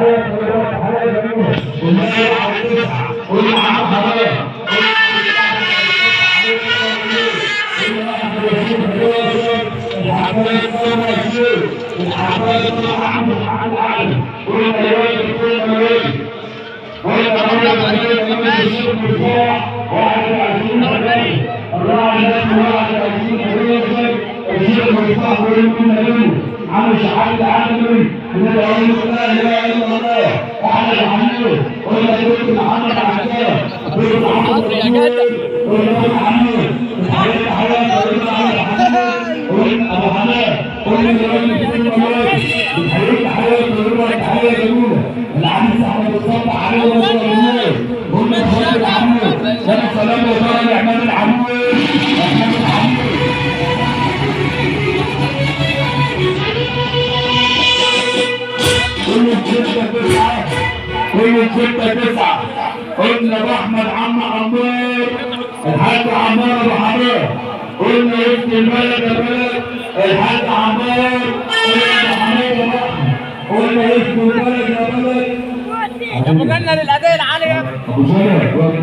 تحية طيبة تحية جميلة. قلنا 1 9 قلنا عم حماد كل 6 9 قلنا ابو احمد عم عمار الحاج عمار ابو حماد قلنا ابن البلد يا بلد الحاج عمار قلنا ابو حماد ابو احمد قلنا ابن البلد يا بلد ابو جنة للاداء العالي. ابو جنة.